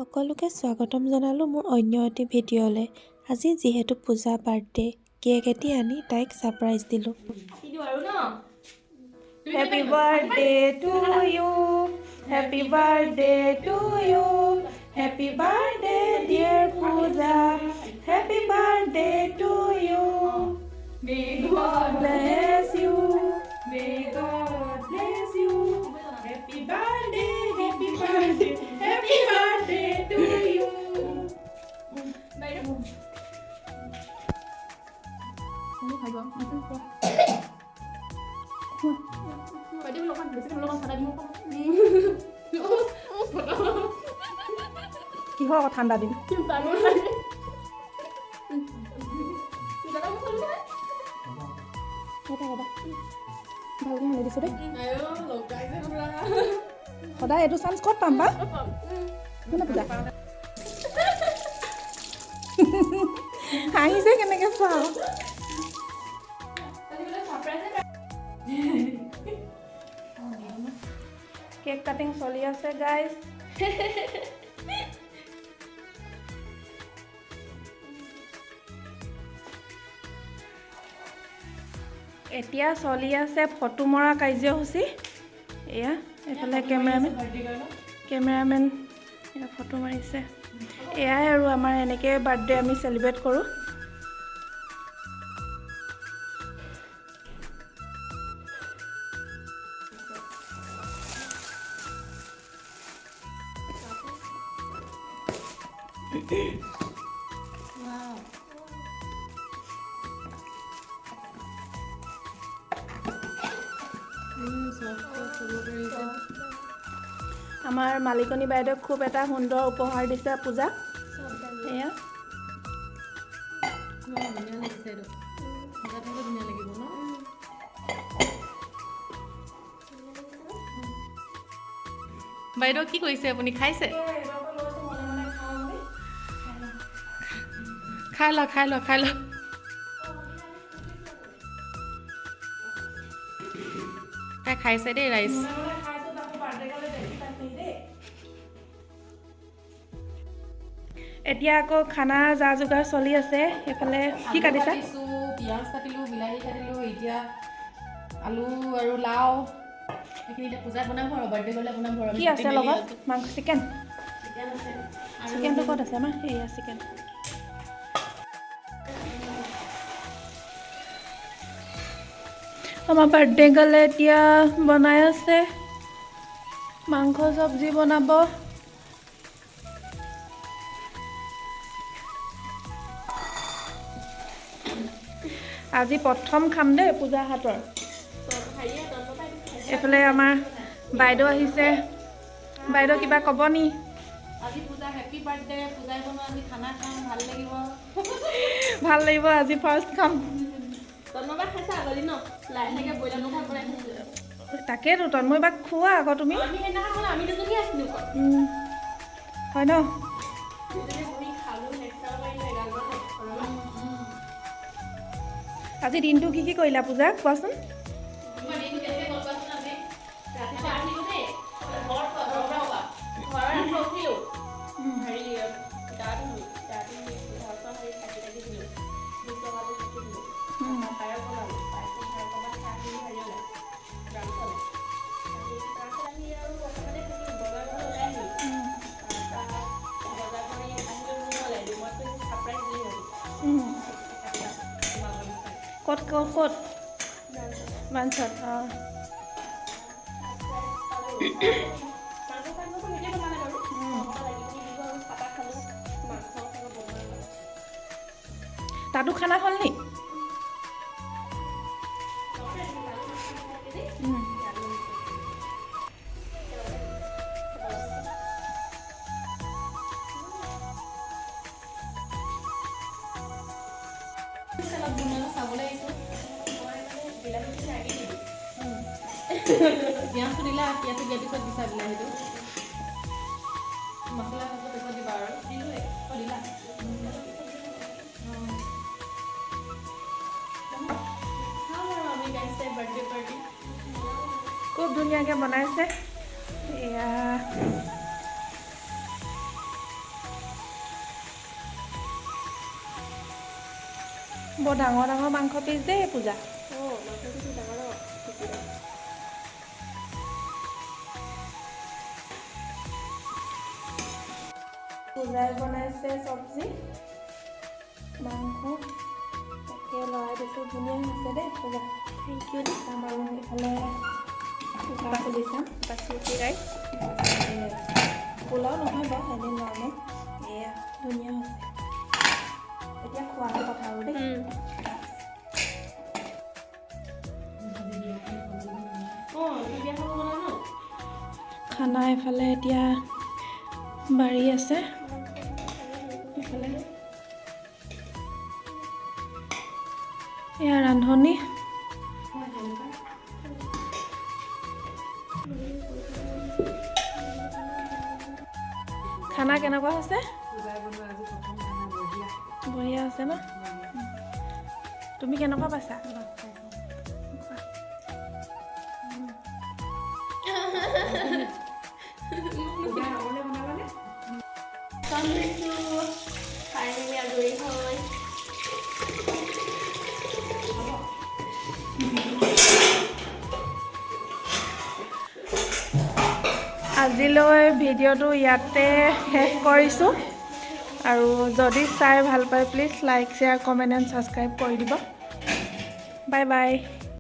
সকলোকে স্বাগতম জনালোঁ মোৰ অন্য এটি ভিডিঅ'লৈ। আজি যিহেতু পূজা বাৰ্থডে, কেক এটি আনি তাইক ছাৰপ্ৰাইজ দিলোঁ। Happy birthday to you. Happy birthday to you. Happy birthday, dear Pooja. Happy birthday to you. May God bless you. May God bless you. Happy birthday, happy birthday, happy birthday to you. বাইদেউ বাইদেউ, অকণমান বেছি অলপমান ঠাণ্ডা দিম। কিহৰ আকৌ ঠাণ্ডা দিন? ৰ'বা ৰ'বা, ভালকৈ সানি দিছোঁ দেই। সদায় এইটো চান্স ক'ত পাম বা? হয় পূজা, হাঁহিছে কেনেকৈ চাওঁ। কেক কাটিং চলি আছে গাইজ। এতিয়া চলি আছে ফটো মৰা কাৰ্যসূচী। এয়া এইফালে কেমেৰামেন, কেমেৰামেন এয়া ফটো মাৰিছে। এয়াই আৰু আমাৰ এনেকৈ বাৰ্থডে আমি চেলিব্ৰেট কৰোঁ। আমাৰ মালিকনী বাইদেউক খুব এটা সুন্দৰ উপহাৰ দিছে পূজাক। এয়া। ধুনীয়া লাগিছে এইটো। সজাই থ'লে ধুনীয়া লাগিব ন? বাইদেউ, কি কৰিছে আপুনি? খাইছে? খাই ল, খাই ল, খাই ল। তাই খাইছে দেই ৰাইজ। এতিয়া আকৌ খানা যা যোগাৰ চলি আছে। সেইফালে কি কাটিছা? কাটিছোঁ, পিঁয়াজ কাটিলোঁ, বিলাহী কাটিলোঁ, এতিয়া আলু আৰু লাও। সেইখিনি এতিয়া পূজাত বনাম আৰু বাৰ্থডে গ'লে বনাম আৰু। কি আছে লগত? মাংস, চিকেন? চিকেন আছে আৰু। চিকেনটো ক'ত আছে আমাৰ? এয়া চিকেন। আমাৰ বাৰ্থডে গাৰ্লে এতিয়া বনাই আছে, মাংস চব্জি বনাব। আজি প্ৰথম খাম দেই পূজা হাতৰ। এইফালে আমাৰ বাইদেউ আহিছে। বাইদেউ, কিবা ক'ব নি? আজি পূজা হেপী বাৰ্থডে। পূজাই বনোৱা আজি খানা খাম, ভাল লাগিব। ভাল লাগিব, আজি ফাৰ্ষ্ট খাম। তন্মবা খাইছা আগলি ন? লাহেকে ব্ৰইলাৰ মাংস বনাই থৈছিলোঁ। তাকেতো, তন্ময় বাক খোৱা আকৌ তুমি। আমি সেইদিনাখন মানে আমি দুজনী আছিলোঁ। হয় ন? দুজনী বহি খালোঁ, লেকচাৰ মাৰিলোঁ এগালমান। আজি দিনটো কি কি কৰিলা পূজা, কোৱাচোন। তোমাৰ দিনটো কেনেকৈ গ'ল কোৱাচোন আজি। ৰাতিপুৱা আহিলোঁ দেই। ঘৰত কোৱা, ঘৰৰ পৰা কোৱা। ঘৰৰ ৰাতিপুৱা উঠিলোঁ, হেৰি গা ধুলোঁ, গা ধুই ঘৰ চৰ হেৰি চাকি তাকি দিলোঁ, ধূপ লগালোঁ, চাকি দিলোঁ, পায়স বনালোঁ। পায়স অকণমান খাই আহিলোঁ হেৰিয়লৈ, ব্ৰাঞ্চলৈ। আহি তাৰপিছত আহি আৰু অকণমানে থাকিলোঁ, বজাৰ কৰিবলৈ ওলাই আহিলোঁ। তাৰপৰা বজাৰ কৰি আহিলোঁ ৰুমলৈ। ৰুমত ছাৰপ্ৰাইজ দিলোঁ সিহঁতি। ক'ত ক'ত ক'ত? ব্ৰাঞ্চত, অঁ। মাংস চাংসটো নিজে বনালে বাৰু, লাগি পিনি দিলোঁ আৰু চাহ তাহ খালোঁ, মাংস চাংস বনোৱা। তাতো খানা হ'ল নি? অলপ বনালোঁ, চাবলৈ আহিছোঁ। মই মানে বিলাহীখিনি আগে দিলোঁ। পিঁয়াজটো দিলা? পিঁয়াজটো দিয়াৰ পিছত দিছা বিলাহীটো? মছলা চছলা পিছত দিবা আৰু? দিলোঁৱে। অঁ, দিলা। খাম আৰু আমি গাইছে বাৰ্থডে পাৰ্টি। খুব ধুনীয়াকৈ বনাইছে এয়া। বৰ ডাঙৰ ডাঙৰ মাংস পিচ দেই পূজা। অঁ, মাংসটো ডাঙৰ ডাঙৰ টুকুৰা। পূজাই বনাইছে চব্জি, মাংস তাকে লৰাই দিছোঁ। ধুনীয়া হৈছে দেই পূজা। Thank U দেই। চাম আৰু এইফালে কুকাৰ খুলি চাম। বাচমতি ৰাইচ। পোলাও নহয় বাৰু, এনেই নৰ্মেল। এয়া ধুনীয়া হৈছে। এতিয়া খোৱাহে কথা আৰু দেই। অঁ, বিয়া খাব বনাওঁ ন। খানা এইফালে এতিয়া বাঢ়ি আছে। এইফালে এয়া ৰান্ধনি। খানা কেনেকুৱা হৈছে? বঢ়িয়া হৈছে ন? তুমি কেনেকুৱা পাইছা? খোৱা। বাচন ধুইছোঁ, খাই মেলি আজৰি হৈ। আজিলৈ ভিডিঅ'টো ইয়াতে শেষ কৰিছোঁ আৰু যদি চাই ভাল পায়, please like, share, comment and subscribe কৰি দিব। Bye bye.